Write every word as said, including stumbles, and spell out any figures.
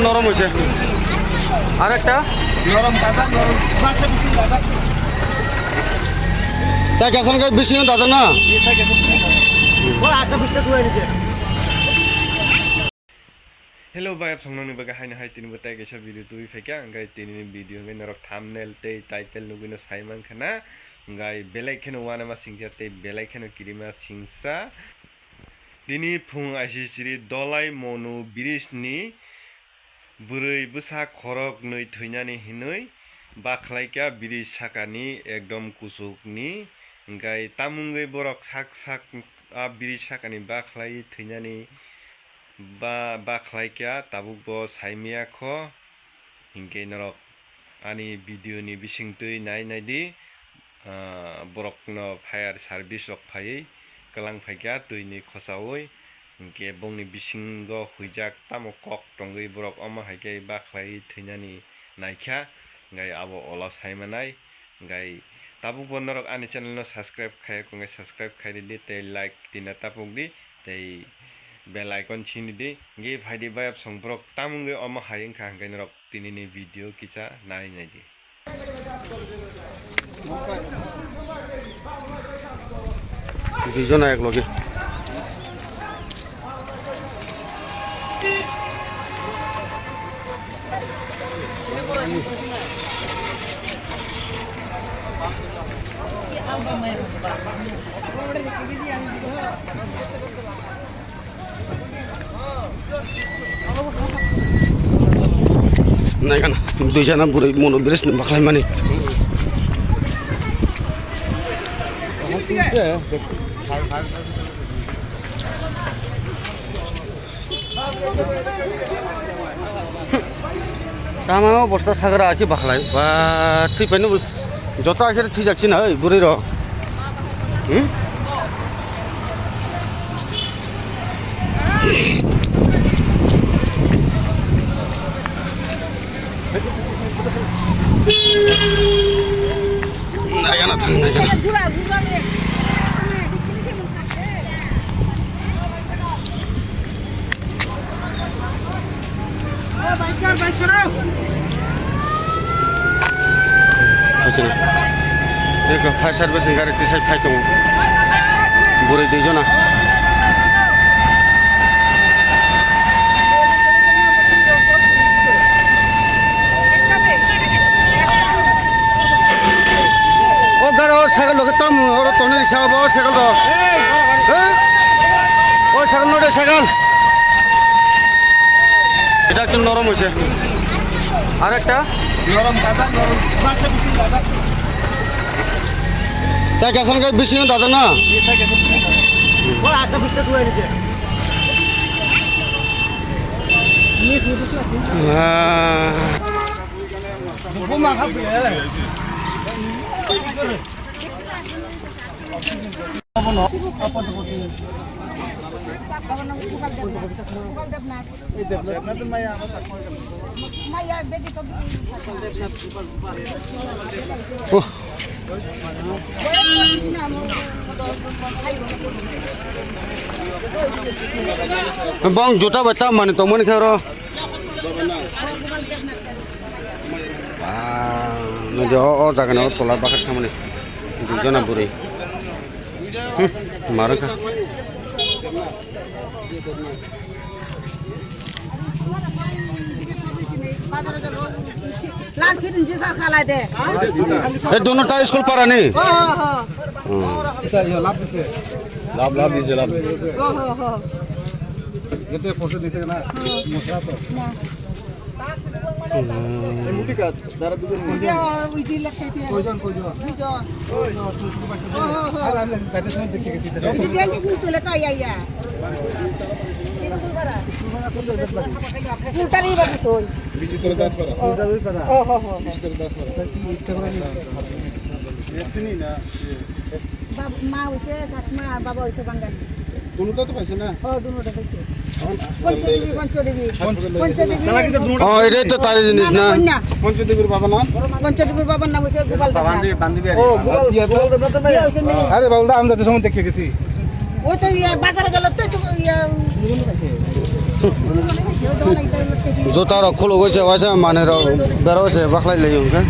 নরম হইছে। আরেকটা? নরম, তাজা, নরম। তা গেছেন গাই বেশি দাদা না? Hello, bayap songnani bagwi haino hai tini bo tei kaisa video tubui phaikha, hwnkhe tini ni video hwnkhe norok thumbnail tei title nugwino sai mankha na, hwnkhe belai kheno uanama singsa tei belai kheno kirima singsa. Tini phung aisisiri Dolai Monu bridge ni bwrwi bwsa khoroknwi thwinani hinwi bakhlaikha bridge sakani ekdom kuchukni, hwnkhe tamungwi borok sak sak a bridge sakani bakhlai thwinani ba bakhlaikha tabukbo saimaya kho, hinkhe norok ani video ni bisingtwi nai naidi, ah, borokno fire service rok phaiwi kwlang phaikha twini khochaui, hinkhe bongni bisingo huijak tamo kok tongwi borok omo hai khe bakhlai thwinani naikha, hinkhe abo olo saimanai. Hinkhe tabukbo norok ani channel no subscribe khaiya wngkha, subscribe khai ridi tei like tina tapuk di tei bell icon sini di. Hinkhe phaidi bayap song borok tamungwi omo hai wngkha, hinkhe norok tini ni video kisa nai nai di. Duijon ek loge. Naikana, duijana bwrwi mono bridge ni bakhlai mani. Tama o bosta sagra aki bakhlai ba thwi paino joto akhir thwi jak sina oi bwrwi rok. Hmm? Naikana thang naikana. Eko fire service ni gari tisai phai tongo. Bwrwi dui jona. O gari o cycle loge tam oro toni risa obo o cycle rok. He? O cycle node cycle. Eta ekdom norom hoise. Arekta? Norom dada, norom. Bai khe bisi dada. Bai khe bisi dada. Ta kesan kai bisi dada na? Ye ta kesan bisi dada. Wala ata bisi dada ni je. Ah. Oh. Bong juta bai tam mani tongmani khe oro. Ah, nadi o, o jaga ni o tola bakat khamani. Dui jona bwrwi. Hmm, marwkha. Lan sirin jisa khalai de. Eh, dono ta school para ni? Ho, ho, ho. Hmm. Lab, lab dise, lab dise. Ho, ho, ho. Ito, photo dite na. Ho. Mosra to. Na. Hmm. Dia, ui, di, lak, dia. Koijon, koijon? Duijon. Ho, ho, ho. Ar ami bete somoy dekhi gesi. Ini dia ni, ini tu leka, ya, ya. Ini tu bara. Ulta ni babu tu. Bisi tole das para. Oh. Ulta ni para. Oh, ho, ho, ho. Bisi tole das para. Sir, ki ichha kore ni? Destiny na? Bab-, ma hoise Chakma, baba hoise Bangali. Dunuta to paise na? Oh, dunuta paise. Panchadevi, Panchadevi. Panchadevi. Oh, etai to tari jinis na? Kanya. Panchadevir baba na? Panchadevir baba na hoise Gopal Debnath. Oh, Gopal, Gopal Debnath to. Iya, hoise ni. Are baba, amra to somoy dekhi gesi. Oi to iya bazar gelo to, to iya. Juta rok khulugwi se waisa manwi rok berok se bakhlai lai hwnkhe.